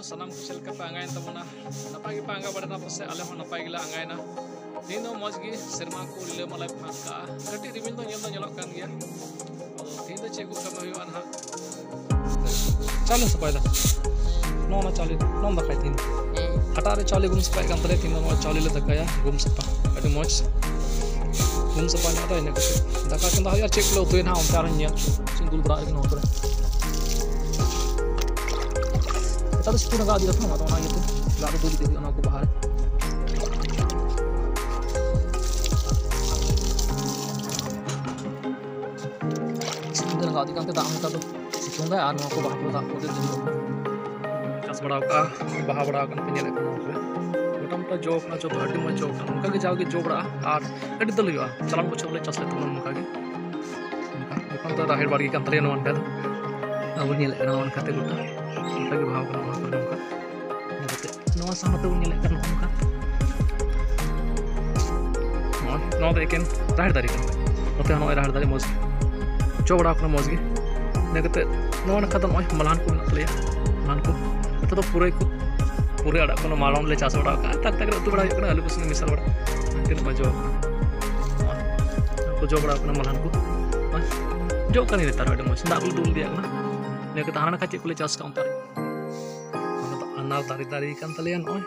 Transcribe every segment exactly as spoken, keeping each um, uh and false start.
ᱥᱟᱱᱟᱢ ᱠᱚ ᱪᱮᱫ ᱞᱮᱠᱟ ᱯᱮ ᱟᱸᱜᱟᱭᱮᱱ ᱛᱟᱵᱚᱱᱟ? ᱱᱟᱯᱟᱭ ᱜᱮᱯᱮ ᱟᱸᱜᱟ ᱵᱟᱲᱟᱭᱮᱱᱟ ᱯᱟᱥᱮᱡ? ᱟᱞᱮ ᱦᱚᱸ ᱱᱟᱯᱟᱭ ᱜᱮᱞᱮ ᱟᱸᱜᱟᱭᱮᱱᱟ᱾ ᱛᱮᱦᱮᱧ ᱫᱚ ᱢᱚᱡᱽ ᱜᱮ ᱥᱮᱨᱢᱟ ᱠᱚ ᱨᱤᱞᱟᱹᱢᱟᱞᱟᱭ ᱯᱷᱟᱸᱠ ᱠᱟᱜᱼᱟ᱾ ᱠᱟᱹᱴᱤᱡ ᱨᱤᱢᱤᱞ ᱫᱚ ᱧᱮᱞ ᱫᱚ ᱧᱮᱞᱚᱜ ᱠᱟᱱ ᱜᱮᱭᱟ᱾ ᱛᱮᱦᱮᱧ ᱫᱚ ᱪᱮᱫ ᱠᱚ ᱠᱟᱹᱢᱤ ᱦᱩᱭᱩᱜᱼᱟ ᱱᱟᱦᱟᱜ? ᱪᱟᱣᱞᱮ ᱥᱟᱯᱷᱟᱭᱮᱫᱟ᱾ ᱱᱚᱜᱼᱚ ᱱᱟ ᱪᱟᱣᱞᱮ, ᱱᱚᱣᱟ ᱫᱟᱠᱟᱭ ᱛᱮᱦᱮᱧ᱾ ᱦᱟᱴᱟᱜ ᱨᱮ ᱪᱟᱣᱞᱮ ᱜᱩᱢ ᱥᱟᱯᱷᱟᱭᱮᱫ ᱠᱟᱱ ᱛᱟᱞᱮᱭᱟ᱾ ᱛᱮᱦᱮᱧ ᱫᱚ ᱱᱚᱣᱟ ᱪᱟᱣᱞᱮ ᱞᱮ ᱫᱟᱠᱟᱭᱟ, ᱜᱩᱢ ᱥᱟᱯᱷᱟ᱾ ᱟᱹᱰᱤ ᱢᱚᱡᱽ ᱜᱩᱢ ᱥᱟᱯᱷᱟ ᱧᱚᱜ ᱫᱚ᱾ ᱤᱱᱟᱹ ᱠᱟᱛᱮ ᱫᱟᱠᱟ ᱪᱚᱸᱫᱟ ᱦᱩᱭᱩᱜᱼᱟ᱾ ᱪᱮᱫ ᱠᱚᱞᱮ ᱩᱛᱩᱭᱟ ᱱᱟᱦᱟᱜ, ᱚᱱᱛᱮ ᱟᱨᱦᱚᱸᱧ ᱧᱮᱞ ᱦᱚᱪᱚ, ᱫᱩᱞ ᱵᱟᱲᱟ ᱟᱹᱠᱤᱱ ᱱᱚᱣᱟ ᱠᱚᱨᱮ᱾ ᱱᱮᱛᱟᱨ ᱫᱚ ᱥᱤᱛᱩᱝ ᱨᱟᱠᱟᱵ ᱤᱫᱤ ᱠᱟᱛᱮ, ᱟᱫᱚ ᱚᱱᱟ ᱤᱭᱟᱹᱛᱮ ᱫᱟᱜ ᱫᱚ ᱫᱩᱞ ᱤᱫᱤ ᱦᱩᱭᱩᱜᱼᱟ ᱱᱚᱣᱟ ᱠᱚ ᱵᱟᱦᱟ ᱨᱮ᱾ ᱥᱤᱛᱩᱝ ᱛᱮ ᱨᱟᱸᱜᱟᱣ ᱤᱫᱤ ᱠᱟᱱᱛᱮ ᱫᱟᱜ ᱦᱚᱸ ᱱᱮᱛᱟᱨ ᱫᱚ ᱥᱤᱛᱩᱝ ᱫᱟᱭ ᱟᱨ ᱱᱚᱣᱟ ᱠᱚ ᱵᱟᱦᱟ ᱠᱚ ᱫᱟᱜ ᱠᱚ ᱫᱤᱱ ᱫᱚ ᱪᱟᱥ ᱵᱟᱲᱟᱣ ᱠᱟᱜᱼᱟ, ᱵᱟᱦᱟ ᱵᱟᱲᱟᱣ ᱠᱟᱱᱟ ᱯᱮ, ᱧᱮᱞᱮᱫ ᱠᱟᱱᱟ ᱯᱮ᱾ ᱢᱚᱴᱟᱢᱩᱴᱤ ᱡᱚ ᱠᱟᱱᱟ, ᱡᱚ ᱫᱚ ᱟᱹᱰᱤ ᱢᱚᱡᱽ ᱡᱚ ᱠᱟᱱᱟ᱾ ᱚᱱᱠᱟ ᱜᱮ ᱡᱟᱣᱜᱮ ᱡᱚ ᱵᱟᱲᱟᱜᱼᱟ ᱟᱨ ᱟᱹᱰᱤ ᱫᱟᱹᱞ ᱦᱩᱭᱩᱜᱼᱟ᱾ ᱪᱟᱞᱟᱣ ᱵᱚᱪᱷᱚᱨ ᱞᱮ ᱪᱟᱥ ᱞᱮᱫ ᱛᱟᱵᱚᱱᱟ ᱱᱚᱝᱠᱟ ᱜᱮ᱾ ᱚᱱᱠᱟ ᱡᱚᱠᱷᱚᱱ ᱫᱚ ᱨᱟᱦᱮᱲ ᱵᱟᱲᱜᱮ ᱠᱟᱱ ᱛᱟᱞᱮᱭᱟ ᱱᱚᱣᱟ ᱱᱚᱝᱠᱟ ᱫᱚ, ᱟᱵᱚ ᱧᱮᱞᱮᱫ ᱠᱟᱱᱟ ᱱᱚᱣᱟ ᱱᱚᱝᱠᱟᱛᱮ ᱜᱚᱴᱟ, ᱜᱚᱴᱟ ᱜᱮ ᱵᱟᱦᱟ ᱠᱟᱱᱟ ᱱᱚᱣᱟ ᱠᱚᱨᱮ ᱱᱚᱝᱠᱟ᱾ ᱧᱮᱞ ᱠᱟᱛᱮ ᱱᱚᱣᱟ ᱥᱟᱶ ᱱᱚᱛᱮ ᱵᱚᱱ ᱧᱮᱞᱮᱫ ᱠᱟᱱ ᱱᱚᱜᱼᱚ ᱱᱚᱝᱠᱟ᱾ ᱱᱚᱜᱼᱚᱭ ᱱᱚᱣᱟ ᱫᱚ ᱮᱠᱮᱱ ᱨᱟᱦᱮᱲ ᱫᱟᱨᱮ ᱠᱟᱱᱟ᱾ ᱱᱚᱛᱮ ᱦᱚᱸ ᱱᱚᱜᱼᱚᱭ ᱨᱟᱦᱮᱲ ᱫᱟᱨᱮ ᱢᱚᱡᱽ ᱡᱚ ᱵᱟᱲᱟ ᱠᱟᱱᱟ ᱢᱚᱡᱽ ᱜᱮ᱾ ᱤᱱᱟᱹ ᱠᱟᱛᱮ ᱱᱚᱣᱟ ᱱᱟᱠᱷᱟ ᱫᱚ ᱱᱚᱜᱼᱚᱭ ᱢᱟᱞᱦᱟᱱ ᱠᱚ ᱢᱮᱱᱟᱜ ᱛᱟᱞᱮᱭᱟ᱾ ᱢᱟᱞᱦᱟᱱ ᱠᱚ ᱱᱚᱛᱮ ᱫᱚ ᱯᱩᱨᱟᱹᱭ ᱠᱚ, ᱯᱩᱨᱟᱹᱭ ᱟᱲᱟᱜ ᱠᱚ ᱢᱟᱲᱟᱝ ᱞᱮ ᱪᱟᱥ ᱵᱟᱲᱟ ᱠᱟᱜᱼᱟ᱾ ᱴᱟᱠ ᱴᱟᱠ ᱨᱮ ᱩᱛᱩ ᱵᱟᱲᱟ ᱦᱩᱭᱩᱜ ᱠᱟᱱᱟ, ᱟᱹᱞᱩ ᱠᱚ ᱥᱚᱸᱜᱮ ᱢᱮᱥᱟᱞ ᱵᱟᱲᱟ᱾ ᱛᱤᱱᱟᱹᱜ ᱢᱚᱡᱽ ᱡᱚ ᱠᱟᱱᱟ᱾ ᱱᱚᱣᱟ ᱠᱚ ᱡᱚ ᱵᱟᱲᱟ ᱠᱟᱱᱟ ᱢᱟᱞᱦᱟᱱ ᱠᱚ᱾ ᱱᱚᱜᱼᱚᱭ ᱡᱚᱜ ᱠᱟᱱᱟ ᱱᱮᱛᱟᱨ ᱟᱹᱰᱤ ᱢᱚᱡᱽ᱾ ᱫᱟᱜ ᱠᱚᱞᱮ ᱫᱩᱞ ᱤᱫᱤᱭᱟᱜ ᱠᱟᱱᱟ᱾ ᱤᱱᱟᱹ ᱠᱟᱛᱮ ᱦᱟᱱᱟ ᱱᱟᱠᱷᱟ ᱪᱮᱫ ᱠᱚᱞᱮ ᱪᱟᱥ ᱠᱟᱜᱼᱟ ᱚᱱᱛᱮ ᱨᱮ? ᱚᱱᱟ ᱫᱚ ᱟᱱᱟᱨ ᱫᱟᱨᱮ, ᱫᱟᱨᱮ ᱠᱟᱱ ᱛᱟᱞᱮᱭᱟ ᱱᱚᱜᱼᱚᱭ᱾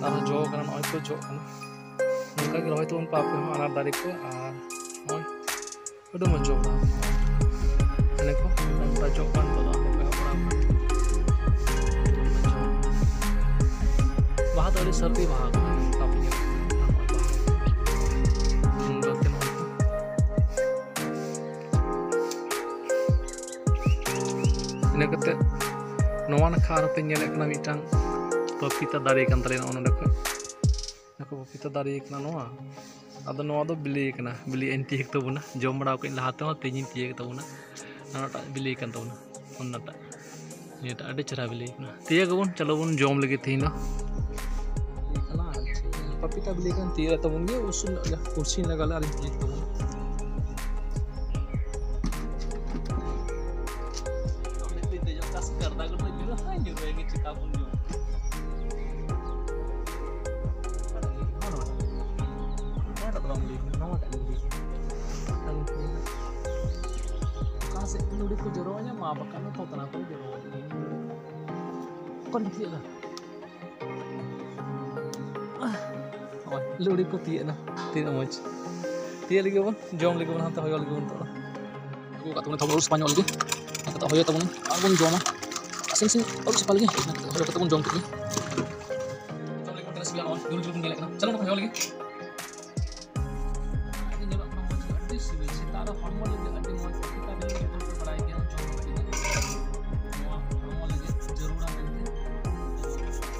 ᱟᱨᱦᱚᱸ ᱡᱚ ᱠᱟᱱᱟ, ᱱᱚᱜᱼᱚᱭ ᱠᱚ ᱡᱚᱜ ᱠᱟᱱᱟ᱾ ᱱᱚᱝᱠᱟ ᱜᱮ ᱨᱚᱦᱚᱭ ᱛᱟᱵᱚᱱ ᱯᱮ ᱟᱯᱮ ᱦᱚᱸ ᱟᱱᱟᱨ ᱫᱟᱨᱮ ᱠᱚ᱾ ᱟᱨ ᱱᱚᱜᱼᱚᱭ ᱟᱹᱰᱤ ᱢᱚᱡᱽ ᱡᱚ ᱠᱟᱱᱟ᱾ ᱤᱱᱟᱹ ᱠᱚ ᱱᱚᱝᱠᱟ ᱡᱚᱜ ᱠᱟᱱ ᱱᱤᱛᱚᱜ ᱫᱚ ᱟᱞᱮ ᱠᱚ ᱮᱦᱚᱵ ᱵᱟᱲᱟ ᱟᱠᱟᱱᱟ᱾ ᱵᱟᱦᱟ ᱫᱚ ᱟᱹᱰᱤ ᱥᱟᱹᱨᱫᱤ ᱵᱟᱦᱟ ᱠᱟᱱᱟ᱾ ᱱᱚᱝᱠᱟ ᱯᱮ ᱧᱮᱞ ᱠᱟᱱᱟ᱾ ᱤᱱᱟᱹ ᱠᱟᱛᱮ ᱱᱚᱣᱟ ᱱᱟᱠᱷᱟ ᱟᱨ ᱯᱮ ᱧᱮᱞᱮᱫ ᱠᱟᱱᱟ ᱢᱤᱫᱴᱟᱝ ᱯᱟᱯᱤᱛᱟ ᱫᱟᱨᱮ ᱠᱟᱱ ᱛᱟᱞᱮᱭᱟ ᱱᱚᱜᱼᱚ ᱱᱚᱰᱮ ᱠᱷᱚᱱ᱾ ᱱᱚᱣᱟ ᱠᱚ ᱯᱟᱯᱤᱛᱟ ᱫᱟᱨᱮ ᱠᱟᱱᱟ ᱱᱚᱣᱟ᱾ ᱟᱫᱚ ᱱᱚᱣᱟ ᱫᱚ ᱵᱤᱞᱤ ᱠᱟᱱᱟ, ᱵᱤᱞᱤ ᱟᱹᱧ ᱛᱤᱭᱳᱜ ᱛᱟᱵᱚᱱᱟ᱾ ᱡᱚᱢ ᱵᱟᱲᱟ ᱠᱟᱜ ᱟᱹᱧ ᱞᱟᱦᱟ ᱛᱮᱦᱚᱸ, ᱛᱮᱦᱮᱧᱤᱧ ᱛᱤᱭᱳᱜ ᱛᱟᱵᱚᱱᱟ᱾ ᱚᱱᱟᱴᱟᱜ ᱵᱤᱞᱤ ᱠᱟᱱ ᱛᱟᱵᱚᱱᱟ, ᱚᱱᱟᱴᱟᱜ, ᱱᱤᱭᱟᱹᱴᱟᱜ ᱟᱹᱰᱤ ᱪᱮᱦᱨᱟ ᱵᱤᱞᱤ ᱠᱟᱱᱟ᱾ ᱛᱤᱭᱳᱜ ᱟᱵᱚᱱ, ᱪᱚᱞᱚ ᱵᱚᱱ ᱡᱚᱢ ᱞᱟᱹᱜᱤᱫ ᱛᱮᱦᱮᱧ ᱫᱚ᱾ ᱵᱤᱞᱤ ᱠᱟᱱᱟ, ᱟᱪᱪᱷᱟ, ᱯᱟᱯᱤᱛᱟ ᱵᱤᱞᱤ ᱠᱟᱱᱟ, ᱛᱤᱭᱳᱜ ᱛᱟᱵᱚᱱ ᱜᱮ, ᱩᱥᱩᱞ ᱧᱚᱜ ᱜᱮᱭᱟ, ᱠᱩᱨᱥᱤ ᱞᱟᱜᱟᱣ ᱞᱮ ᱟᱨᱤᱧ ᱛᱤᱭᱳᱜ ᱛᱟᱵᱚᱱᱟ᱾ ᱚᱸᱰᱮ ᱠᱚ ᱫᱮᱡᱚᱜ ᱠᱟᱱ ᱥᱮ ᱜᱟᱨᱫᱟ ᱠᱚ ᱧᱩᱨᱩᱜᱼᱟ, ᱧᱩᱨᱩᱭᱮᱱ ᱜᱮ᱾ ᱛᱟᱵᱚᱱ ᱡᱚᱢ᱾ ᱱᱚᱣᱟᱴᱟᱜ ᱫᱚ ᱵᱟᱝ ᱞᱟᱹᱭ ᱠᱟᱱᱟ, ᱱᱚᱣᱟᱴᱟᱜ ᱞᱤᱧ ᱞᱟᱹᱭ ᱠᱟᱱᱟ᱾ ᱚᱠᱟ ᱥᱮᱫ ᱠᱷᱚᱱ ᱞᱩᱲᱤ ᱠᱚ ᱡᱚᱨᱚ ᱟᱹᱧᱟ, ᱢᱟ ᱵᱟᱠᱷᱟᱱ ᱫᱚ ᱛᱷᱚᱛᱱᱟ ᱠᱚ ᱡᱚᱨᱚ ᱟᱹᱧᱟ᱾ ᱚᱠᱟ ᱞᱤᱧ ᱛᱤᱭᱳᱜ ᱫᱟ? ᱱᱚᱜᱼᱚᱭ ᱞᱩᱲᱤ ᱠᱚ ᱛᱤᱭᱳᱜ ᱮᱱᱟ, ᱛᱤᱱᱟᱹᱜ ᱢᱚᱡᱽ᱾ ᱛᱤᱭᱳᱜ ᱞᱟᱹᱜᱤᱫ ᱵᱚᱱ, ᱡᱚᱢ ᱞᱟᱹᱜᱤᱫ ᱵᱚᱱ ᱱᱤᱛᱚᱜ ᱫᱚ᱾ ᱟᱹᱜᱩ ᱠᱟᱜ ᱛᱟᱵᱚᱱᱟ ᱛᱷᱚᱲᱟ ᱟᱹᱨᱩᱵ ᱥᱟᱯᱷᱟ ᱧᱚᱜ ᱞᱟᱹᱜᱤᱫ᱾ ᱱᱤᱛᱚᱜ ᱦᱚᱭᱚ ᱛᱟᱵᱚᱱ ᱟᱨ ᱵᱚᱱ ᱡᱚᱢᱟ᱾ ᱟᱥᱮ ᱥᱮ ᱟᱹᱨᱩᱵ ᱥᱟᱯᱷᱟ ᱞᱟᱹᱜᱤᱫ᱾ ᱱᱤᱛᱚᱜ ᱦᱚᱭᱚ ᱠᱟᱛᱮ ᱵᱚᱱ ᱡᱚᱢ ᱠᱮᱫ ᱜᱮ᱾ ᱡᱚᱢ ᱞᱟᱹᱜᱤᱫ ᱵᱚᱱ ᱛᱤᱱᱟᱹᱜ ᱥᱤᱵᱤᱞᱟ ᱱᱚᱜᱼᱚᱭ, ᱡᱩᱞ ᱡᱩᱞ ᱵᱚᱱ ᱧᱮᱞᱮᱫ ᱠᱟᱱᱟ᱾ ᱪᱚᱞᱚ ᱱᱚᱝᱠᱟ ᱦᱚᱭᱚ ᱞᱟᱹᱜᱤᱫ᱾ ᱟᱹᱰᱤ ᱧᱮᱞᱚᱜ ᱠᱟᱱᱟ ᱢᱚᱡᱽ ᱜᱮ, ᱟᱹᱰᱤ ᱥᱤᱵᱤᱞ᱾ ᱥᱮᱛᱟᱜ ᱨᱮ ᱦᱚᱲᱢᱚ ᱞᱟᱹᱜᱤᱫ ᱟᱹᱰᱤ ᱢᱚᱡᱽ᱾ ᱥᱮᱛᱟᱜ ᱨᱮ ᱡᱚᱛᱚ ᱦᱚᱲ ᱠᱚ ᱵᱟᱲᱟᱭ ᱜᱮᱭᱟ, ᱡᱚᱢ ᱞᱟᱹᱠᱛᱤ ᱠᱟᱱᱟ᱾ ᱱᱚᱣᱟ ᱦᱚᱲᱢᱚ ᱞᱟᱹᱜᱤᱫ ᱡᱟᱹᱨᱩᱲᱟ ᱢᱮᱱᱛᱮ᱾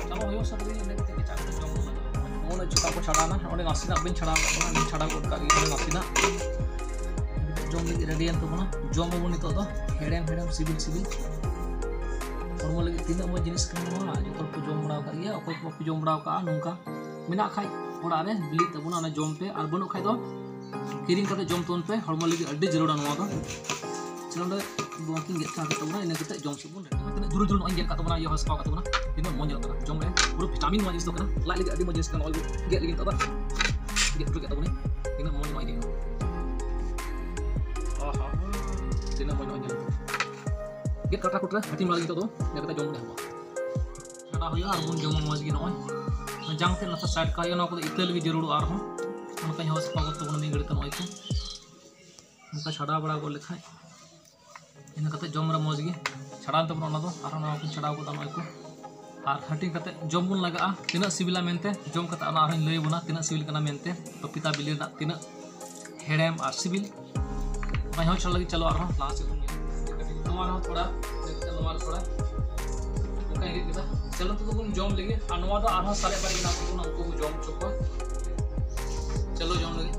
ᱪᱚᱞᱚ ᱦᱚᱭᱚ ᱥᱟᱵ ᱞᱟᱹᱜᱤᱫ ᱤᱱᱟᱹ ᱠᱟᱛᱮ ᱜᱮ ᱪᱟ ᱠᱟᱛᱮ ᱡᱚᱢ ᱵᱚᱱ ᱞᱟᱜᱟᱜᱼᱟ᱾ ᱱᱚᱜᱼᱚᱭ ᱪᱷᱚᱠᱟ ᱠᱚ ᱪᱷᱟᱲᱟᱣ ᱮᱱᱟ᱾ ᱚᱸᱰᱮ ᱱᱟᱥᱮᱱᱟᱜ ᱵᱟᱹᱧ ᱪᱷᱟᱲᱟᱣ ᱠᱟᱜ ᱠᱟᱱᱟ, ᱵᱟᱹᱧ ᱪᱷᱟᱲᱟᱣ ᱜᱚᱫ ᱠᱟᱜ ᱜᱮ ᱱᱟᱥᱮᱱᱟᱜ᱾ ᱡᱚᱢ ᱞᱟᱹᱜᱤᱫ ᱨᱮᱰᱤᱭᱮᱱ ᱛᱟᱵᱚᱱᱟ᱾ ᱡᱚᱢ ᱟᱵᱚᱱ ᱱᱤᱛᱚᱜ ᱫᱚ ᱦᱮᱲᱮᱢ ᱦᱮᱲᱮᱢ ᱥᱤᱵᱤᱞ ᱥᱤᱵᱤᱞ᱾ ᱦᱚᱲᱢᱚ ᱞᱟᱹᱜᱤᱫ ᱛᱤᱱᱟᱹᱜ ᱢᱚᱡᱽ ᱡᱤᱱᱤᱥ ᱠᱟᱱᱟ ᱱᱚᱣᱟ, ᱡᱚᱛᱚ ᱦᱚᱲ ᱠᱚ ᱡᱚᱢ ᱵᱟᱲᱟ ᱟᱠᱟᱫ ᱜᱮᱭᱟ᱾ ᱚᱠᱚᱭ ᱠᱚ ᱵᱟᱯᱮ ᱡᱚᱢ ᱵᱟᱲᱟ ᱟᱠᱟᱫᱼᱟ, ᱱᱚᱝᱠᱟ ᱢᱮᱱᱟᱜ ᱠᱷᱟᱡ ᱚᱲᱟᱜ ᱨᱮ ᱵᱤᱞᱤᱜ ᱛᱟᱵᱚᱱᱟ, ᱚᱱᱟ ᱡᱚᱢ ᱯᱮ᱾ ᱟᱨ ᱵᱟᱹᱱᱩᱜ ᱠᱷᱟᱡ ᱫᱚ ᱠᱤᱨᱤᱧ ᱠᱟᱛᱮ ᱡᱚᱢ ᱛᱟᱵᱚᱱ ᱯᱮ, ᱦᱚᱲᱢᱚ ᱞᱟᱹᱜᱤᱫ ᱟᱹᱰᱤ ᱡᱟᱹᱨᱩᱲᱟ ᱱᱚᱣᱟ ᱫᱚ᱾ ᱪᱮᱫ ᱚᱸᱰᱮ ᱵᱚᱱᱠᱤᱱ ᱜᱮᱫ ᱠᱟᱜ ᱛᱟᱵᱚᱱᱟ, ᱤᱱᱟᱹ ᱠᱟᱛᱮ ᱡᱚᱢ ᱥᱮᱫ ᱵᱚᱱ ᱨᱮᱰᱤ᱾ ᱛᱤᱱᱟᱹᱜ ᱡᱩᱨᱩ ᱡᱩᱨᱩ ᱱᱚᱜᱼᱚᱭ ᱜᱮᱫ ᱠᱟᱜ ᱛᱟᱵᱚᱱᱟ, ᱤᱭᱟᱹ ᱦᱚᱸ ᱥᱟᱯᱷᱟ ᱠᱟᱜ ᱛᱟᱵᱚᱱᱟ, ᱛᱤᱱᱟᱹᱜ ᱢᱚᱡᱽ ᱧᱮᱞᱚᱜ ᱠᱟᱱᱟ ᱡᱚᱢ ᱨᱮ, ᱯᱩᱨᱟᱹ ᱵᱷᱤᱴᱟᱢᱤᱱ ᱱᱚᱣᱟ ᱡᱤᱱᱤᱥ ᱫᱚ ᱠᱟᱱᱟ᱾ ᱞᱟᱡ ᱞᱟᱹᱜᱤᱫ ᱟᱹᱰᱤ ᱢᱚᱡᱽ ᱡᱤᱱᱤᱥ ᱠᱟᱱᱟ᱾ ᱱᱚᱜᱼᱚᱭ ᱜᱮᱫ ᱞᱟᱹᱜᱤᱫ ᱱᱤᱛᱚᱜ ᱫᱚ ᱜᱮᱫ ᱯᱩᱨᱟᱹ ᱜᱮᱫ ᱛᱟᱵᱚᱱᱟᱹᱧ᱾ ᱛᱤᱱᱟᱹᱜ ᱢᱚᱡᱽ ᱱᱚᱜᱼᱚᱭ ᱜᱮᱫ ᱠᱟᱱᱟ᱾ ᱟᱦᱟ, ᱛᱤᱱᱟᱹᱜ ᱢᱚᱡᱽ ᱱᱚᱜᱼᱚᱭ ᱧᱮᱞ ᱯᱮ᱾ ᱜᱮᱫ ᱠᱟᱴᱨᱟ ᱠᱩᱴᱨᱟᱹ ᱦᱟᱹᱴᱤᱧ ᱵᱟᱲᱟ ᱞᱟᱹᱜᱤᱫ ᱱᱤᱛᱚᱜ ᱫᱚ ᱤᱱᱟᱹ ᱠᱟᱛᱮ ᱡᱚᱢ ᱵᱚᱱ ᱮᱦᱚᱵᱟ᱾ ᱪᱷᱟᱰᱟᱣ ᱦᱩᱭᱩᱜᱼᱟ ᱟᱨ ᱵᱚᱱ ᱡᱚᱢᱟ ᱢᱚᱡᱽ ᱜᱮ᱾ ᱱᱚᱜᱼᱚᱭ ᱡᱟᱝ ᱛᱮᱫ ᱱᱟᱥᱮ ᱥᱟᱭᱤᱰ ᱠᱟᱜ ᱦᱩᱭᱩᱜᱼᱟ, ᱱᱚᱣᱟ ᱠᱚᱫᱚ ᱤᱛᱟᱹ ᱞᱟᱹᱜᱤᱫ ᱡᱟᱹᱨᱩᱲᱚᱜᱼᱟ ᱟᱨᱦᱚᱸ᱾ ᱚᱱᱠᱟᱧ ᱦᱚᱦᱚ ᱥᱟᱯᱷᱟ ᱜᱚᱫ ᱛᱟᱵᱚᱱᱟ ᱢᱤᱫ ᱜᱷᱟᱹᱲᱤᱡ ᱛᱮ᱾ ᱱᱚᱜᱼᱚᱭ ᱠᱚ ᱱᱚᱝᱠᱟ ᱪᱷᱟᱰᱟᱣ ᱵᱟᱲᱟ ᱜᱚᱫ ᱞᱮᱠᱷᱟᱡ ᱤᱱᱟᱹ ᱠᱟᱛᱮ ᱡᱚᱢ ᱨᱮ ᱢᱚᱡᱽ ᱜᱮ᱾ ᱪᱷᱟᱲᱟᱣᱮᱱ ᱛᱟᱵᱚᱱᱟ ᱚᱱᱟ ᱫᱚ, ᱟᱨᱦᱚᱸ ᱱᱚᱣᱟ ᱠᱚᱧ ᱪᱷᱟᱲᱟᱣ ᱜᱚᱫᱟ ᱱᱚᱜᱼᱚᱭ ᱠᱚ᱾ ᱟᱨ ᱦᱟᱹᱴᱤᱧ ᱠᱟᱛᱮ ᱡᱚᱢ ᱵᱚᱱ ᱞᱟᱜᱟᱜᱼᱟ᱾ ᱛᱤᱱᱟᱹᱜ ᱥᱤᱵᱤᱞᱟ ᱢᱮᱱᱛᱮ ᱡᱚᱢ ᱠᱟᱛᱮ ᱚᱱᱟ ᱟᱨᱦᱚᱸᱧ ᱞᱟᱹᱭ ᱟᱵᱚᱱᱟ ᱛᱤᱱᱟᱹᱜ ᱥᱤᱵᱤᱞ ᱠᱟᱱᱟ ᱢᱮᱱᱛᱮ, ᱯᱟᱯᱤᱛᱟ ᱵᱤᱞᱤ ᱨᱮᱱᱟᱜ ᱛᱤᱱᱟᱹᱜ ᱦᱮᱲᱮᱢ ᱟᱨ ᱥᱤᱵᱤᱞ᱾ ᱱᱚᱣᱟ ᱦᱚᱸ ᱪᱷᱟᱲᱟ ᱞᱟᱹᱜᱤᱫ ᱪᱟᱞᱟᱣ ᱟᱨᱦᱚᱸ ᱞᱟᱦᱟ ᱥᱮᱫ ᱵᱚᱱ ᱧᱮᱞ᱾ ᱱᱚᱣᱟ ᱨᱮᱦᱚᱸ ᱛᱷᱚᱲᱟ, ᱱᱚᱣᱟ ᱨᱮ ᱛᱷᱚᱲᱟ ᱚᱱᱠᱟᱧ ᱨᱤᱫ ᱠᱮᱫᱟ᱾ ᱪᱚᱞᱚ ᱛᱚᱵᱮ ᱵᱚᱱ ᱡᱚᱢ ᱞᱮᱜᱮ᱾ ᱟᱨ ᱱᱚᱣᱟ ᱫᱚ ᱟᱨᱦᱚᱸ ᱥᱟᱨᱮᱡ ᱵᱟᱨᱮᱡ ᱢᱮᱱᱟᱜ ᱛᱟᱵᱚᱱᱟ, ᱩᱱᱠᱩ ᱠᱚ ᱡᱚᱢ ᱦᱚᱪᱚ ᱠᱚᱣᱟ᱾ ᱪᱚᱞᱚ ᱡᱚᱢ ᱞᱮᱜᱮ᱾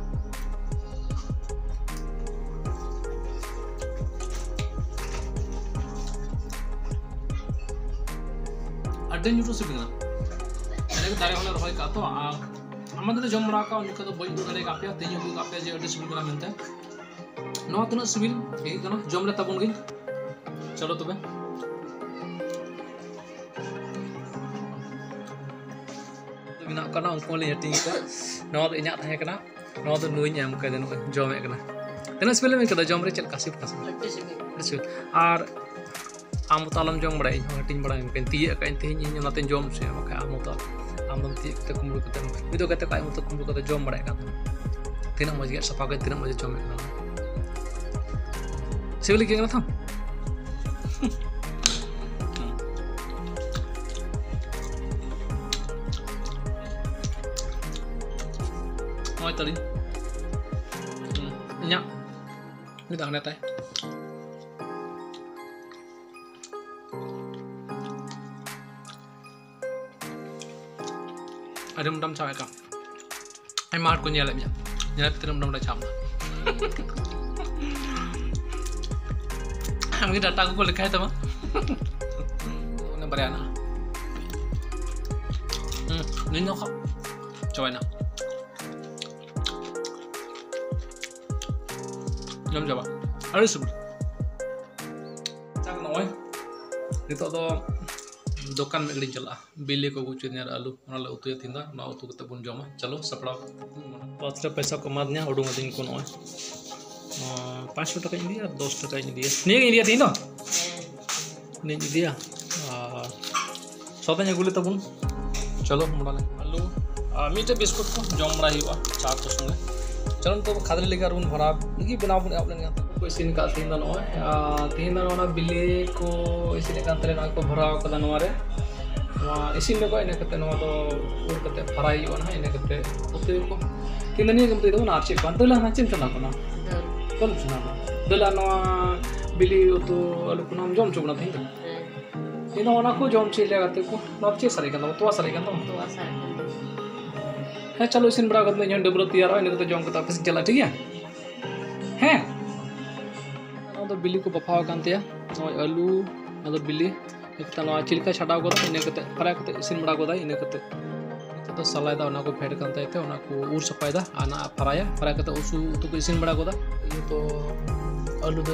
ᱟᱹᱰᱤ ᱧᱩᱛᱩᱢ ᱥᱤᱵᱤᱞ ᱠᱟᱱᱟ᱾ ᱟᱞᱮ ᱫᱟᱨᱮ ᱦᱚᱸᱞᱮ ᱨᱚᱦᱚᱭ ᱠᱟᱜᱼᱟ ᱛᱚ, ᱟᱨ ᱟᱭᱢᱟ ᱫᱤᱱ ᱞᱮ ᱡᱚᱢ ᱵᱟᱲᱟ ᱠᱟᱜᱼᱟ, ᱩᱱ ᱡᱚᱠᱷᱚᱱ ᱫᱚ ᱵᱟᱹᱧ ᱩᱫᱩᱜ ᱫᱟᱲᱮ ᱠᱟᱜ ᱯᱮᱭᱟ, ᱛᱮᱦᱮᱧ ᱩᱫᱩᱜ ᱠᱟᱜ ᱯᱮᱭᱟ ᱡᱮ ᱟᱹᱰᱤ ᱥᱤᱵᱤᱞ ᱠᱟᱱᱟ ᱢᱮᱱᱛᱮ᱾ ᱱᱚᱣᱟ ᱛᱤᱱᱟᱹᱜ ᱥᱤᱵᱤᱞ ᱟᱹᱭᱠᱟᱹᱜ ᱠᱟᱱᱟ, ᱡᱚᱢ ᱞᱮ ᱛᱟᱵᱚᱱ ᱜᱤᱧ᱾ ᱪᱚᱞᱚ ᱛᱚᱵᱮ᱾ ᱢᱮᱱᱟᱜ ᱠᱟᱱᱟ, ᱩᱱᱠᱩ ᱦᱚᱸᱞᱤᱧ ᱦᱟᱹᱴᱤᱧ ᱠᱚᱣᱟ᱾ ᱱᱚᱣᱟ ᱫᱚ ᱤᱧᱟᱹᱜ ᱛᱟᱦᱮᱸ ᱠᱟᱱᱟ, ᱱᱚᱣᱟ ᱫᱚ ᱱᱩᱭᱤᱧ ᱮᱢ ᱠᱟᱫᱮ, ᱱᱚᱜᱼᱚᱭ ᱡᱚᱢᱮᱫ ᱠᱟᱱᱟ᱾ ᱛᱤᱱᱟᱹᱜ ᱥᱤᱵᱤᱞ ᱮᱢ ᱟᱹᱭᱠᱟᱹᱣ ᱫᱟ ᱡᱚᱢ ᱨᱮ? ᱪᱮᱫ ᱞᱮᱠᱟ ᱥᱤᱵᱤᱞ ᱠᱟᱱᱟ ᱥᱮ? ᱟᱹᱰᱤ ᱥᱤᱵᱤᱞ᱾ ᱟᱹᱰᱤ ᱥᱤᱵᱤᱞ᱾ ᱟᱨ ᱟᱢ ᱢᱚᱛᱚ ᱟᱞᱚᱢ ᱡᱚᱢ ᱵᱟᱲᱟᱭᱟ, ᱤᱧ ᱦᱚᱸ ᱦᱟᱹᱴᱤᱧ ᱵᱟᱲᱟᱭ ᱢᱮ, ᱛᱤᱭᱟᱹᱜ ᱠᱟᱜ ᱤᱧ ᱛᱮᱦᱮᱧ, ᱤᱧ ᱚᱱᱟᱛᱮᱧ ᱡᱚᱢ ᱦᱚᱪᱚᱭᱟ, ᱵᱟᱠᱷᱟᱡ ᱟᱢ ᱢᱚᱛᱚ, ᱟᱢ ᱫᱚᱢ ᱛᱤᱭᱟᱹᱜ ᱠᱟᱛᱮ ᱠᱩᱢᱵᱽᱲᱩ ᱠᱟᱛᱮ, ᱢᱤᱫ ᱫᱚ ᱜᱟᱛᱮ ᱠᱚ ᱟᱡ ᱢᱚᱛᱚ ᱠᱩᱢᱵᱽᱲᱩ ᱠᱟᱛᱮ ᱡᱚᱢ ᱵᱟᱲᱟᱭᱮᱫ ᱠᱟᱱ ᱛᱟᱦᱮᱱᱟ᱾ ᱛᱤᱱᱟᱹᱜ ᱢᱚᱡᱽ ᱜᱮ ᱥᱟᱯᱷᱟ ᱜᱮ, ᱛᱤᱱᱟᱹᱜ ᱢᱚᱡᱽ ᱮ ᱡᱚᱢᱮᱫ ᱠᱟᱱᱟ᱾ ᱥᱤᱵᱤᱞ ᱜᱮ ᱠᱟᱱᱟ ᱛᱚ? ᱱᱚᱜᱼᱚᱭ ᱛᱟᱹᱞᱤᱧ᱾ ᱦᱩᱸ, ᱤᱧᱟᱹᱜ ᱢᱤᱫ ᱫᱟᱜ ᱱᱮᱛᱟᱭ᱾ ᱟᱹᱰᱤ ᱢᱚᱴᱟᱢ ᱪᱷᱟᱯ ᱮᱠᱟᱞ᱾ ᱟᱭᱢᱟ ᱦᱚᱲ ᱠᱚ ᱧᱮᱞᱮᱫ ᱢᱮᱭᱟ, ᱧᱮᱞ ᱛᱤᱱᱟᱹᱜ ᱢᱚᱴᱟᱢᱩᱴᱤ ᱪᱷᱟᱯ ᱮᱱᱟ᱾ ᱟᱢᱜᱮ ᱰᱟᱴᱟ ᱠᱚᱠᱚ ᱞᱮᱠᱷᱟᱭ ᱛᱟᱢᱟ᱾ ᱚᱱᱮ ᱵᱟᱨᱭᱟ ᱦᱮᱱᱟᱜᱼᱟ᱾ ᱦᱩᱸ, ᱱᱤᱭᱟᱹ ᱫᱚ ᱠᱷᱟᱱ ᱪᱟᱵᱟᱭᱮᱱᱟ᱾ ᱡᱚᱢ ᱪᱟᱵᱟ᱾ ᱟᱹᱰᱤ ᱥᱤᱵᱤᱞ᱾ ᱟᱪᱪᱷᱟ, ᱱᱚᱜᱼᱚᱭ ᱱᱤᱛᱚᱜ ᱫᱚ ᱫᱚᱠᱟᱱ ᱢᱤᱫ ᱜᱷᱟᱹᱲᱤᱡ ᱤᱧ ᱪᱟᱞᱟᱜᱼᱟ, ᱵᱤᱞᱤ ᱠᱚ ᱟᱹᱜᱩ ᱦᱚᱪᱚᱧᱟ ᱟᱨ ᱟᱹᱞᱩ, ᱚᱱᱟ ᱞᱮ ᱩᱛᱩᱭᱟ ᱛᱤᱦᱤᱧ ᱫᱚ᱾ ᱱᱚᱣᱟ ᱩᱛᱩ ᱠᱟᱛᱮ ᱵᱚᱱ ᱡᱚᱢᱟ᱾ ᱪᱚᱞᱚ, ᱥᱟᱯᱲᱟᱣ᱾ ᱯᱟᱸᱪ ᱨᱮ ᱯᱚᱭᱥᱟ ᱠᱚ ᱮᱢᱟᱫᱤᱧᱟ, ᱩᱰᱩᱝ ᱟᱹᱫᱤᱧ ᱠᱚ ᱱᱚᱜᱼᱚᱭ᱾ ᱟᱸ, ᱯᱟᱸᱪᱥᱚ ᱴᱟᱠᱟᱧ ᱤᱫᱤᱭᱟ ᱟᱨ ᱫᱚᱥ ᱴᱟᱠᱟᱧ ᱤᱫᱤᱭᱟ᱾ ᱱᱤᱭᱟᱹ ᱜᱤᱧ ᱤᱫᱤᱭᱟ ᱛᱤᱦᱤᱧ ᱫᱚ᱾ ᱱᱤᱭᱟᱹᱧ ᱤᱫᱤᱭᱟ᱾ ᱟᱨ ᱥᱚᱫᱟᱧ ᱟᱹᱜᱩ ᱞᱮ ᱛᱟᱵᱚᱱ᱾ ᱪᱚᱞᱚ, ᱢᱚᱲᱟ ᱞᱮ ᱟᱹᱞᱩ ᱟᱨ ᱢᱤᱫᱴᱮᱡ ᱵᱤᱥᱠᱩᱴ ᱠᱚ ᱡᱚᱢ ᱵᱟᱲᱟᱭ ᱦᱩᱭᱩᱜᱼᱟ ᱪᱟ ᱠᱚ ᱥᱚᱸᱜᱮ᱾ ᱪᱚᱞᱚ, ᱱᱤᱛᱚᱜ ᱠᱷᱟᱫᱽᱞᱮ ᱞᱟᱹᱜᱤᱫ ᱟᱨ ᱵᱚᱱ ᱵᱷᱚᱨᱟᱣ ᱞᱟᱹᱜᱤᱫ ᱵᱮᱱᱟᱣ ᱵᱚᱱ ᱮᱦᱚᱵ ᱞᱮᱱ ᱜᱮ᱾ ᱠᱚ ᱤᱥᱤᱱ ᱟᱠᱟᱫ ᱛᱤᱦᱤᱧ ᱫᱚ ᱱᱚᱜᱼᱚᱭ, ᱟᱨ ᱛᱤᱦᱤᱧ ᱫᱚ ᱱᱚᱣᱟ ᱵᱤᱞᱤ ᱠᱚ ᱤᱥᱤᱱᱮᱫ ᱠᱟᱱ ᱛᱟᱞᱮᱭᱟ, ᱱᱚᱣᱟ ᱠᱚ ᱵᱷᱚᱨᱟᱣ ᱠᱟᱫᱟ ᱱᱚᱣᱟ ᱨᱮ᱾ ᱱᱚᱣᱟ ᱤᱥᱤᱱ ᱧᱚᱜᱚᱜᱼᱟ, ᱤᱱᱟᱹ ᱠᱟᱛᱮ ᱱᱚᱣᱟ ᱫᱚ ᱩᱨ ᱠᱟᱛᱮ ᱯᱷᱟᱨᱟᱭ ᱦᱩᱭᱩᱜᱼᱟ ᱱᱟᱦᱟᱜ, ᱤᱱᱟᱹ ᱠᱟᱛᱮ ᱩᱛᱩᱭᱟᱠᱚ᱾ ᱛᱤᱦᱤᱧ ᱫᱚ ᱱᱤᱭᱟᱹ ᱜᱮᱢ ᱩᱛᱩᱭ ᱛᱟᱵᱚᱱᱟ, ᱟᱨ ᱪᱮᱫ ᱵᱟᱝ? ᱫᱟᱹᱞ ᱦᱟᱱᱟ ᱪᱮᱫ ᱮᱢ ᱪᱚᱸᱫᱟ ᱠᱟᱱᱟ? ᱫᱟᱹᱞ᱾ ᱫᱟᱹᱞ ᱮᱢ ᱪᱚᱸᱫᱟ ᱠᱟᱱᱟ᱾ ᱫᱟᱹᱞ ᱟᱨ ᱱᱚᱣᱟ ᱵᱤᱞᱤ ᱩᱛᱩ ᱟᱹᱞᱩ ᱠᱚ ᱱᱚᱣᱟᱢ ᱡᱚᱢ ᱦᱚᱪᱚ ᱵᱚᱱᱟ ᱛᱤᱦᱤᱧ ᱫᱚ? ᱦᱮᱸ᱾ ᱤᱧ ᱫᱚ ᱚᱱᱟ ᱠᱚ ᱡᱚᱢ ᱦᱚᱪᱚᱭᱮᱫ ᱞᱮᱭᱟ ᱜᱟᱛᱮ ᱠᱚ᱾ ᱱᱚᱣᱟ ᱫᱚ ᱪᱮᱫ ᱥᱟᱨᱮᱡ ᱠᱟᱱ ᱛᱟᱢᱟ? ᱛᱚᱣᱟ ᱥᱟᱨᱮᱡ ᱠᱟᱱ ᱛᱟᱢᱟ? ᱛᱚᱣᱟ ᱥᱟᱨᱮᱡ ᱠᱟᱱ ᱛᱟᱢᱟ᱾ ᱦᱮᱸ, ᱪᱚᱞᱚ, ᱤᱥᱤᱱ ᱵᱟᱲᱟ ᱠᱟᱛᱮ ᱤᱧ ᱦᱚᱸ ᱰᱟᱹᱵᱽᱨᱟᱹ ᱛᱮᱭᱟᱨᱚᱜᱼᱟ, ᱤᱱᱟᱹ ᱠᱟᱛᱮ ᱡᱚᱢ ᱠᱟᱛᱮ ᱚᱯᱷᱤᱥ ᱤᱧ ᱪᱟᱞᱟᱜᱼᱟ, ᱴᱷᱤᱠ ᱜᱮᱭᱟ? ᱦᱮᱸ᱾ ᱱᱚᱣᱟ ᱫᱚ ᱵᱤᱞᱤ ᱠᱚ ᱵᱟᱯᱷᱟᱣ ᱟᱠᱟᱱ ᱛᱟᱭᱟ᱾ ᱱᱚᱜᱼᱚᱭ ᱟᱹᱞᱩ, ᱱᱚᱣᱟ ᱫᱚ ᱵᱤᱞᱤ᱾ ᱱᱤᱛᱚᱜ ᱱᱚᱣᱟ ᱪᱤᱞᱠᱟ ᱪᱷᱟᱰᱟᱣ ᱜᱚᱫᱟ, ᱤᱱᱟᱹ ᱠᱟᱛᱮ ᱯᱷᱟᱨᱟᱭ ᱠᱟᱛᱮ ᱤᱥᱤᱱ ᱵᱟᱲᱟ ᱜᱚᱫᱟᱭ, ᱤᱱᱟᱹ ᱠᱟᱛᱮ ᱱᱤᱛᱚᱜ ᱫᱚ ᱥᱟᱞᱟᱭ ᱫᱟ, ᱚᱱᱟ ᱠᱚ ᱯᱷᱮᱰ ᱠᱟᱱ ᱛᱟᱭ ᱛᱮ ᱚᱱᱟ ᱠᱚ ᱩᱨ ᱥᱟᱯᱷᱟᱭ ᱫᱟ᱾ ᱟᱨ ᱱᱟ ᱯᱷᱟᱨᱟᱭᱟ, ᱯᱷᱟᱨᱟᱭ ᱠᱟᱛᱮ ᱩᱥᱩ ᱩᱛᱩ ᱠᱚ ᱤᱥᱤᱱ ᱵᱟᱲᱟ ᱜᱚᱫᱟ᱾ ᱤᱧ ᱛᱚ ᱟᱹᱞᱩ ᱫᱚ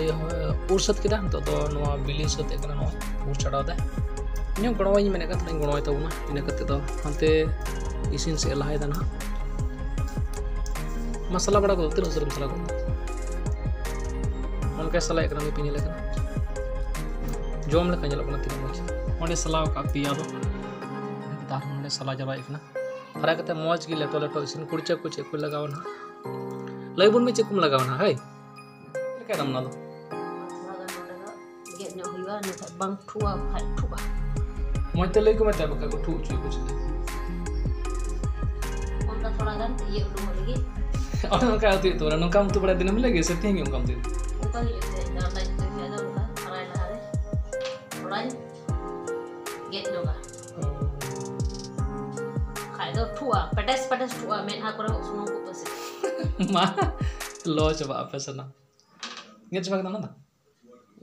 ᱩᱨ ᱥᱟᱹᱛ ᱠᱮᱫᱟ, ᱱᱤᱛᱚᱜ ᱫᱚ ᱱᱚᱣᱟ ᱵᱤᱞᱤ ᱥᱟᱹᱛ ᱠᱟᱱᱟ, ᱱᱚᱣᱟ ᱩᱨ ᱪᱷᱟᱰᱟᱣ ᱫᱟᱭ᱾ ᱤᱧ ᱦᱚᱸ ᱜᱚᱲᱚᱣᱟᱹᱧ ᱢᱮᱱᱮᱫ ᱠᱟᱱ ᱛᱟᱦᱮᱱᱟᱹᱧ, ᱜᱚᱲᱚᱣᱟᱭ ᱛᱟᱵᱚᱱᱟ᱾ ᱤᱱᱟᱹ ᱠᱟᱛᱮ ᱫᱚ ᱦᱟᱱᱛᱮ ᱤᱥᱤᱱ ᱥᱮᱫ ᱮ ᱞᱟᱦᱟᱭᱮᱫᱟ ᱱᱟᱦᱟᱜ᱾ ᱢᱟᱥᱟᱞᱟ ᱵᱟᱲᱟ ᱠᱚᱫᱚ ᱛᱤᱱᱟᱹᱜ ᱩᱥᱟᱹᱨᱟᱢ ᱢᱟᱥᱟᱞᱟ ᱠᱚᱫᱚ? ᱚᱱᱠᱟᱭ ᱥᱟᱞᱟᱭᱮᱫ ᱠᱟᱱᱟ, ᱱᱤᱛ ᱤᱧ ᱧᱮᱞᱮ ᱠᱟᱱᱟ᱾ ᱡᱚᱢ ᱞᱮᱠᱟ ᱧᱮᱞᱚᱜ ᱠᱟᱱᱟ ᱛᱤᱱᱟᱹᱜ ᱢᱚᱡᱽ᱾ ᱚᱸᱰᱮ ᱥᱟᱞᱟᱣ ᱠᱟᱜ ᱯᱮᱭᱟ ᱫᱚ, ᱛᱟᱨ ᱱᱚᱸᱰᱮ ᱥᱟᱞᱟ ᱪᱟᱵᱟᱭᱮᱫ ᱠᱟᱱᱟ᱾ ᱯᱷᱟᱨᱟ ᱠᱟᱛᱮ ᱢᱚᱡᱽ ᱜᱮ ᱞᱮᱴᱚ ᱞᱮᱴᱚ ᱤᱥᱤᱱ᱾ ᱠᱩᱲᱪᱟᱹ ᱠᱚ ᱪᱮᱫ ᱠᱚ ᱞᱟᱜᱟᱣᱟ ᱱᱟᱦᱟᱜ, ᱞᱟᱹᱭ ᱵᱚᱱ ᱢᱮ, ᱪᱮᱫ ᱠᱚᱢ ᱞᱟᱜᱟᱣᱟ ᱱᱟᱦᱟᱜ? ᱦᱳᱭ, ᱪᱮᱫ ᱞᱮᱠᱟᱭ ᱫᱟᱢ ᱚᱱᱟ ᱫᱚ? ᱛᱷᱚᱲᱟ ᱜᱟᱱ ᱱᱚᱰᱮ ᱫᱚ ᱜᱮᱫ ᱧᱚᱜ ᱦᱩᱭᱩᱜᱼᱟ, ᱤᱱᱟᱹ ᱠᱷᱟᱡ ᱵᱟᱝ ᱴᱷᱩᱜᱼᱟ, ᱵᱟᱠᱷᱟᱡ ᱴᱷᱩᱜᱼᱟ᱾ ᱢᱚᱡᱽ ᱛᱮ ᱞᱟᱹᱭ ᱠᱚ ᱢᱮᱛᱟ ᱠᱚ ᱠᱷᱟᱡ ᱠᱚ ᱴᱷᱩ ᱦᱚᱪᱚᱭᱟᱠᱚ ᱪᱮᱫ? ᱚᱱᱠᱟ ᱛᱷᱚᱲᱟ ᱜᱟᱱ ᱤᱭᱟᱹ ᱩᱰᱩᱠᱚᱜ ᱞᱟᱹᱜᱤᱫ᱾ ᱚᱱᱮ ᱚᱱᱠᱟ ᱩᱛᱩᱭ ᱛᱟᱵᱚᱱᱟ᱾ ᱱᱚᱝᱠᱟᱢ ᱩᱛᱩ ᱵᱟᱲᱟᱭᱟ ᱫᱤᱱᱟᱹᱢ ᱦᱤᱞᱳᱜ ᱜᱮ ᱥᱮ ᱛᱮᱦᱮᱧ ᱜᱮ ᱚᱱᱠᱟᱢ ᱩᱛᱩᱭ? ᱚᱱᱠᱟ ᱜᱮ ᱩᱛᱩᱭᱟ, ᱫᱟᱜ ᱞᱟᱡ ᱩᱛᱩᱭ ᱠᱷᱟᱡ ᱫᱚ ᱚᱱᱠᱟ ᱯᱷᱟᱨᱟᱭ ᱞᱟᱦᱟᱨᱮ ᱛᱷᱚᱲᱟᱧ ᱜᱮᱫ ᱧᱚᱜᱟ᱾ ᱠᱷᱟᱡ ᱫᱚ ᱴᱷᱩᱜᱼᱟ, ᱯᱮᱴᱮᱥ ᱯᱮᱴᱮᱥ ᱴᱷᱩᱜᱼᱟ, ᱢᱮᱫᱦᱟ ᱠᱚᱨᱮ ᱥᱩᱱᱩᱢ ᱠᱚ ᱯᱟᱹᱥᱤ᱾ ᱢᱟ, ᱞᱚ ᱪᱟᱵᱟᱜ ᱟᱯᱮ ᱥᱟᱱᱟᱢ᱾ ᱜᱮᱫ ᱪᱟᱵᱟ ᱠᱮᱫᱟ ᱚᱱᱟ ᱫᱚ?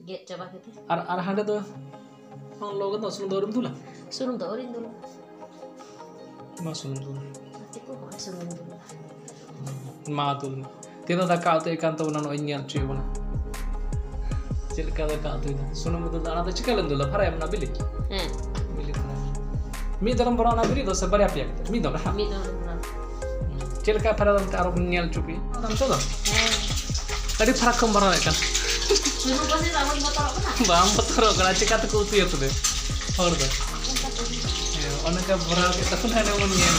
ᱜᱮᱫ ᱪᱟᱵᱟ ᱠᱮᱫᱟ᱾ ᱟᱨ, ᱟᱨ ᱦᱟᱸᱰᱮ ᱫᱚ ᱵᱟᱝ ᱞᱚ ᱠᱟᱱᱟ, ᱥᱩᱱᱩᱢ ᱫᱚ ᱟᱹᱣᱨᱤᱢ ᱫᱩᱞᱟ? ᱥᱩᱱᱩᱢ ᱫᱚ ᱟᱹᱣᱨᱤᱧ ᱫᱩᱞᱟ᱾ ᱢᱟ ᱥᱩᱱᱩᱢ ᱫᱩᱞ᱾ ᱜᱟᱛᱮ ᱠᱚ, ᱦᱚᱸᱜᱼᱚᱭ ᱥᱩᱱᱩᱢ ᱫᱩᱞ᱾ ᱢᱟ ᱫᱩᱞ ᱢᱮ᱾ ᱛᱤᱱᱟᱹᱜ ᱫᱟᱠᱟ ᱩᱛᱩᱭ ᱠᱟᱱ ᱛᱟᱵᱚᱱᱟ, ᱱᱚᱜᱼᱚᱭ ᱧᱮᱞ ᱦᱚᱪᱚᱭ ᱵᱚᱱᱟ᱾ ᱪᱮᱫ ᱞᱮᱠᱟ ᱫᱟᱠᱟ ᱩᱛᱩᱭ ᱫᱟ? ᱥᱩᱱᱩᱢ ᱵᱚᱫᱚᱞ ᱫᱚ ᱚᱱᱟ ᱫᱚ ᱪᱤᱠᱟ ᱞᱮᱢ ᱫᱩᱞᱟ? ᱯᱷᱟᱨᱟᱭ ᱟᱢ ᱚᱱᱟ ᱵᱤᱞᱤ? ᱦᱮᱸ᱾ ᱵᱤᱞᱤ ᱯᱷᱟᱨᱟᱭ᱾ ᱢᱤᱫ ᱫᱚᱨᱚᱢ ᱵᱷᱚᱨᱟᱣ ᱚᱱᱟ ᱵᱤᱞᱤ ᱫᱚ ᱥᱮ ᱵᱟᱨᱭᱟ ᱯᱮᱭᱟ ᱠᱟᱛᱮ? ᱢᱤᱫ ᱫᱚᱨᱚᱢ, ᱦᱮᱸ? ᱢᱤᱫ ᱫᱚᱨᱚᱢ ᱵᱷᱚᱨᱟᱣ᱾ ᱪᱮᱫ ᱞᱮᱠᱟ ᱯᱷᱟᱨᱟᱭ ᱫᱟ ᱚᱱᱛᱮ ᱟᱨᱚ ᱵᱚᱱ ᱧᱮᱞ ᱦᱚᱪᱚ ᱯᱮᱭᱟ᱾ ᱚᱱᱟ ᱫᱚ? ᱦᱮᱸ᱾ ᱟᱹᱰᱤ ᱯᱷᱟᱨᱟᱠ ᱠᱷᱚᱱ ᱵᱷᱚᱨᱟᱣᱮᱫ ᱠᱟᱱ᱾ ᱥᱩᱱᱩᱢ ᱯᱟᱹᱥᱤᱨ ᱵᱟᱵᱚᱱ ᱵᱚᱛᱚᱨᱚᱜ ᱠᱟᱱᱟ? ᱵᱟᱢ ᱵᱚᱛᱚᱨᱚᱜ ᱠᱟᱱᱟ, ᱪᱤᱠᱟ ᱛᱮᱠᱚ ᱩᱛᱩᱭᱟ ᱛᱚᱵᱮ ᱦᱚᱲ ᱫᱚ? ᱚᱱᱠᱟ ᱛᱮᱜᱮ᱾ ᱦᱮᱸ, ᱚᱱᱮ ᱚᱱᱠᱟ ᱵᱷᱚᱨᱟᱣ ᱠᱮᱫ ᱛᱟᱵᱚᱱᱟ, ᱦᱟᱱᱮ ᱵᱚᱱ ᱧᱮᱞ᱾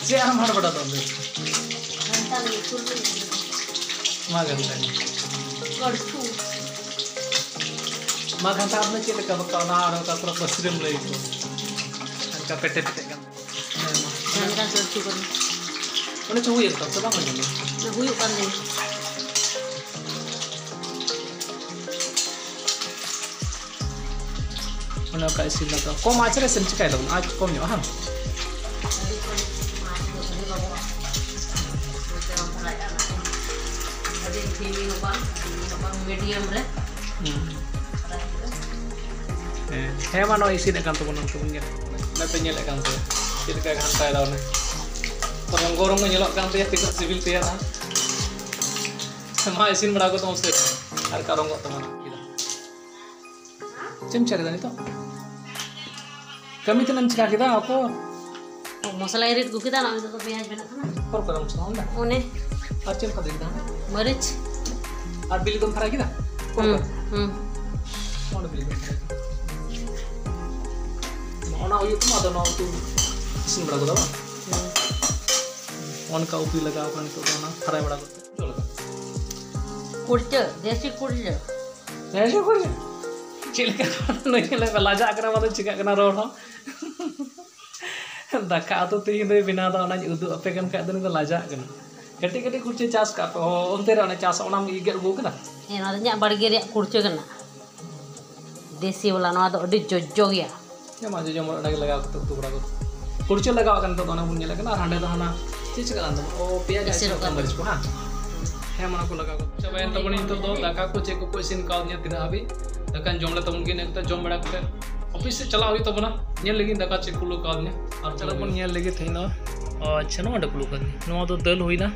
ᱪᱮᱫ ᱟᱨᱮᱢ ᱦᱟᱲᱵᱟᱲᱟ ᱫᱚ ᱚᱸᱰᱮ? ᱜᱷᱟᱱᱴᱟ ᱞᱟᱹᱜᱤᱫ ᱥᱩᱨ ᱨᱮ᱾ ᱢᱟ ᱜᱷᱟᱱᱴᱟ ᱜᱮ᱾ ᱠᱚᱲᱪᱷᱩ᱾ ᱢᱟ ᱜᱷᱟᱱᱴᱟ ᱟᱢ ᱫᱚ ᱪᱮᱫ ᱞᱮᱠᱟ ᱵᱟᱠᱟ ᱚᱱᱟ ᱟᱨ ᱚᱱᱠᱟ ᱯᱩᱨᱟᱹ ᱯᱟᱹᱥᱤᱨᱮᱢ ᱞᱟᱹᱭ ᱠᱚ᱾ ᱚᱱᱠᱟ ᱯᱮᱴᱮ ᱯᱮᱴᱮ ᱜᱟᱱ᱾ ᱦᱮᱸ, ᱢᱟ᱾ ᱡᱟᱦᱟᱸ ᱞᱮᱠᱟ ᱠᱚᱲᱪᱷᱩ ᱠᱚᱨᱮ᱾ ᱚᱸᱰᱮ ᱪᱚ ᱦᱩᱭᱮᱱ ᱛᱟᱢ ᱥᱮ ᱵᱟᱝ ᱦᱩᱭ ᱞᱮᱱᱟ? ᱚᱱᱟ ᱦᱩᱭᱩᱜ ᱠᱟᱱ ᱛᱤᱧᱟ᱾ ᱚᱱᱮ ᱚᱱᱠᱟ ᱤᱥᱤᱱ ᱞᱟᱜᱟᱣ᱾ ᱠᱚᱢ ᱟᱸᱪ ᱨᱮ ᱥᱮᱢ ᱪᱤᱠᱟᱹᱭ ᱛᱟᱵᱚᱱᱟ? ᱟᱸᱪ ᱠᱚᱢ ᱧᱚᱜ, ᱦᱟᱝ? ᱟᱹᱰᱤ ᱠᱚᱢ ᱟᱸᱪ ᱫᱚ ᱵᱷᱟᱜᱮ ᱵᱟᱹᱱᱩᱜᱼᱟ᱾ ᱱᱚᱛᱮ ᱵᱟᱝ ᱵᱷᱟᱜᱟᱜᱼᱟ ᱚᱱᱟ ᱠᱚ᱾ ᱟᱹᱰᱤ ᱫᱷᱤᱢᱤ ᱦᱚᱸ ᱵᱟᱝ, ᱫᱷᱤᱢᱤ ᱦᱚᱸ ᱵᱟᱝ, ᱢᱤᱰᱤᱭᱟᱢ ᱨᱮ᱾ ᱦᱩᱸ᱾ ᱦᱮᱸ, ᱦᱮᱸ ᱢᱟ, ᱱᱚᱜᱼᱚᱭ ᱤᱥᱤᱱᱮᱫ ᱠᱟᱱ ᱛᱟᱵᱚᱱᱟ, ᱱᱚᱛᱮ ᱵᱚᱱ ᱧᱮᱞ᱾ ᱚᱱᱮ ᱯᱮ ᱧᱮᱞᱮᱫ ᱠᱟᱱ ᱛᱟᱭᱟ, ᱪᱮᱫ ᱞᱮᱠᱟᱭ ᱜᱷᱟᱱᱴᱟᱭᱮᱫᱟ ᱚᱱᱮ᱾ ᱨᱚᱝᱜᱚ ᱨᱚᱝᱜᱚ ᱧᱮᱞᱚᱜ ᱠᱟᱱ ᱛᱟᱭᱟ, ᱛᱤᱱᱟᱹᱜ ᱥᱤᱵᱤᱞ ᱛᱟᱭᱟ ᱱᱟᱦᱟᱜ᱾ ᱢᱟ, ᱤᱥᱤᱱ ᱵᱟᱲᱟ ᱠᱚ ᱛᱟᱢᱟ ᱥᱮ ᱟᱨ ᱠᱟ ᱨᱚᱝᱜᱚᱜ ᱛᱟᱢᱟ ᱱᱟᱦᱟᱜ᱾ ᱪᱮᱫ ᱮᱢ ᱪᱤᱠᱟ ᱠᱮᱫᱟ ᱱᱤᱛᱚᱜ? ᱠᱟᱹᱢᱤ ᱛᱤᱱᱟᱹᱜ ᱮᱢ ᱪᱤᱠᱟ ᱠᱮᱫᱟ ᱚᱠᱚ? ᱢᱚᱥᱞᱟᱧ ᱨᱤᱫ ᱟᱹᱜᱩ ᱠᱮᱫᱟ, ᱱᱚᱜᱼᱚᱭ ᱱᱤᱛᱚᱜ ᱫᱚ ᱯᱮᱸᱭᱟᱡᱽ ᱵᱮᱱᱟᱜ ᱠᱟᱱᱟ᱾ ᱚᱠᱟ ᱨᱮ ᱢᱚᱥᱞᱟ ᱚᱸᱰᱮ? ᱚᱱᱮ᱾ ᱟᱨ ᱪᱮᱫ ᱞᱮᱠᱟ ᱫᱟᱹᱞ ᱠᱟᱱᱟ? ᱢᱟᱹᱨᱤᱪ᱾ ᱟᱨ ᱵᱤᱞᱤ ᱫᱚᱢ ᱯᱷᱨᱟᱭ ᱠᱮᱫᱟ? ᱚᱠᱟ ᱦᱩᱸ, ᱨᱮ? ᱦᱩᱸ᱾ ᱚᱸᱰᱮ ᱵᱤᱞᱤ ᱫᱚᱢ ᱯᱷᱨᱟᱭ ᱠᱮᱫᱟ᱾ ᱚᱱᱟ ᱦᱩᱭᱩᱜ ᱛᱟᱢᱟ, ᱟᱫᱚ ᱱᱚᱣᱟ ᱩᱛᱩ ᱤᱥᱤᱱ ᱵᱟᱲᱟ ᱜᱚᱫᱟ ᱵᱟᱝ? ᱦᱩᱸ᱾ ᱚᱱᱠᱟ ᱩᱛᱩᱭ ᱞᱟᱜᱟᱣ ᱠᱟᱱᱟ ᱱᱤᱛᱚᱜ ᱫᱚ, ᱚᱱᱟ ᱯᱷᱨᱟᱭ ᱵᱟᱲᱟ ᱠᱟᱛᱮ᱾ ᱪᱮᱫ ᱞᱮᱠᱟ? ᱠᱩᱲᱪᱟᱹ, ᱫᱮᱥᱤ ᱠᱩᱲᱪᱟᱹ᱾ ᱫᱮᱥᱤ ᱠᱩᱲᱪᱟᱹ? ᱪᱮᱫ ᱞᱮᱠᱟ? ᱱᱩᱭ ᱧᱮᱞ ᱢᱮ, ᱞᱟᱡᱟᱜ ᱠᱟᱱᱟ, ᱵᱟᱝ ᱫᱚ ᱪᱤᱠᱟᱹᱜ ᱠᱟᱱᱟ ᱨᱚᱲ ᱦᱚᱸ᱾ ᱫᱟᱠᱟ ᱩᱛᱩ ᱛᱮᱦᱮᱧ ᱫᱚᱭ ᱵᱮᱱᱟᱣ ᱮᱫᱟ, ᱚᱱᱟᱧ ᱩᱫᱩᱜ ᱟᱯᱮ ᱠᱟᱱ ᱠᱷᱟᱡ ᱫᱚ ᱱᱩᱭ ᱫᱚ ᱞᱟᱡᱟᱜ ᱠᱟᱱᱟ᱾ ᱠᱟᱹᱴᱤᱡ ᱠᱟᱹᱴᱤᱡ ᱠᱩᱲᱪᱟᱹ ᱪᱟᱥ ᱠᱟᱜ ᱯᱮ᱾ ᱚ, ᱚᱱᱛᱮ ᱨᱮ ᱚᱱᱮ ᱪᱟᱥ, ᱚᱱᱟᱢ ᱜᱮᱫ ᱟᱹᱜᱩ ᱠᱟᱫᱟ? ᱦᱮᱸ, ᱱᱚᱣᱟ ᱫᱚ ᱤᱧᱟᱹᱜ ᱵᱟᱲᱜᱮ ᱨᱮᱭᱟᱜ ᱠᱩᱲᱪᱟᱹ ᱠᱟᱱᱟ᱾ ᱫᱮᱥᱤ ᱵᱟᱞᱟ, ᱱᱚᱣᱟ ᱫᱚ ᱟᱹᱰᱤ ᱡᱚᱡᱚ ᱜᱮᱭᱟ᱾ ᱦᱮᱸ, ᱢᱟ, ᱡᱚᱡᱚ ᱢᱚᱨᱚᱡ ᱚᱱᱟ ᱜᱮ ᱞᱟᱜᱟᱣ ᱠᱟᱛᱮ ᱩᱛᱩ ᱵᱟᱲᱟ ᱠᱚ᱾ ᱠᱩᱲᱪᱟᱹ ᱞᱟᱜᱟᱣ ᱠᱟᱱ ᱱᱤᱛᱚᱜ ᱫᱚ, ᱚᱱᱟ ᱵᱚᱱ ᱧᱮᱞᱮᱫ ᱠᱟᱱᱟ᱾ ᱟᱨ ᱦᱟᱸᱰᱮ ᱫᱚ ᱦᱟᱱᱟ ᱪᱮᱫ ᱪᱤᱠᱟᱹᱜ ᱠᱟᱱ ᱛᱟᱢᱟ? ᱚ, ᱯᱮᱸᱭᱟᱡᱽ ᱟᱨ ᱤᱥᱤᱱᱚᱜ ᱥᱟᱥᱟᱝ ᱠᱟᱱᱟ᱾ ᱢᱟᱹᱨᱤᱪ ᱠᱚ, ᱦᱮᱸ? ᱦᱮᱸ, ᱢᱟ, ᱚᱱᱟ ᱠᱚ ᱞᱟᱜᱟᱣ ᱠᱟᱛᱮ᱾ ᱪᱟᱵᱟᱭᱮᱱ ᱛᱟᱵᱚᱱ ᱱᱤᱛᱚᱜ ᱫᱚ ᱫᱟᱠᱟ ᱠᱚ ᱪᱮᱫ ᱠᱚᱠᱚ ᱤᱥᱤᱱ ᱠᱟᱣᱫᱤᱧᱟ ᱛᱤᱱᱟᱹᱜ ᱦᱟᱹᱵᱤᱡ᱾ ᱫᱟᱠᱟᱧ ᱡᱚᱢ ᱞᱮ ᱛᱟᱵᱚᱱ ᱜᱮ, ᱤᱱᱟᱹ ᱠᱟᱛᱮ ᱡᱚᱢ ᱵᱟᱲᱟ ᱠᱟᱛᱮ ᱚᱯᱷᱤᱥ ᱥᱮᱫ ᱪᱟᱞᱟᱜ ᱦᱩᱭᱩᱜ ᱛᱟᱵᱚᱱᱟ᱾ ᱧᱮᱞ ᱞᱮᱜᱤᱧ ᱫᱟᱠᱟ ᱪᱮᱫ ᱠᱚ ᱞᱟᱜᱟᱣ ᱠᱟᱣᱫᱤᱧᱟ᱾ ᱟᱨ ᱪᱚᱞᱚ ᱵᱚᱱ ᱧᱮᱞ ᱞᱮᱜᱮ ᱛᱮᱦᱮᱧ ᱫᱚ᱾ ᱟᱪᱪᱷᱟ, ᱱᱚᱣᱟ ᱚᱸᱰᱮ ᱠᱩᱞᱩ ᱠᱟᱹᱫᱤᱧ᱾ ᱱᱚᱣᱟ ᱫᱚ ᱫᱟᱹᱞ ᱦᱩᱭᱱᱟ᱾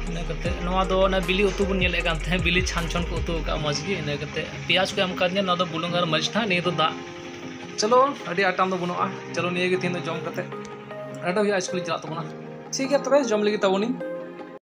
ᱤᱱᱟᱹ ᱠᱟᱛᱮ ᱱᱚᱣᱟ ᱫᱚ ᱚᱱᱟ ᱵᱤᱞᱤ ᱩᱛᱩ ᱵᱚᱱ ᱧᱮᱞᱮᱫ ᱠᱟᱱ ᱛᱟᱦᱮᱸᱫ, ᱵᱤᱞᱤ ᱪᱷᱟᱱ ᱪᱷᱚᱱ ᱠᱚ ᱩᱛᱩ ᱟᱠᱟᱫᱼᱟ ᱢᱚᱡᱽ ᱜᱮ᱾ ᱤᱱᱟᱹ ᱠᱟᱛᱮ ᱯᱮᱸᱭᱟᱡᱽ ᱠᱚ ᱮᱢ ᱠᱟᱫᱤᱧᱟ, ᱱᱚᱣᱟ ᱫᱚ ᱵᱩᱞᱩᱝ ᱟᱨ ᱢᱟᱹᱨᱤᱪ ᱱᱟᱦᱟᱜ, ᱱᱤᱭᱟᱹ ᱫᱚ ᱫᱟᱜ᱾ ᱪᱚᱞᱚ, ᱟᱹᱰᱤ ᱟᱴᱟᱢ ᱫᱚ ᱵᱟᱹᱱᱩᱜᱼᱟ᱾ ᱪᱚᱞᱚ, ᱱᱤᱭᱟᱹ ᱜᱮ ᱛᱮᱦᱮᱧ ᱫᱚ ᱡᱚᱢ ᱠᱟᱛᱮ ᱟᱨ ᱦᱩᱭᱩᱜᱼᱟ, ᱥᱠᱩᱞ ᱤᱧ ᱪᱟᱞᱟᱜ ᱛᱟᱵᱚᱱᱟ᱾ ᱴᱷᱤᱠ ᱜᱮᱭᱟ, ᱛᱚᱵᱮ ᱡᱚᱢ ᱞᱟᱹᱜᱤᱫ ᱛᱟᱵᱚᱱᱤᱧ᱾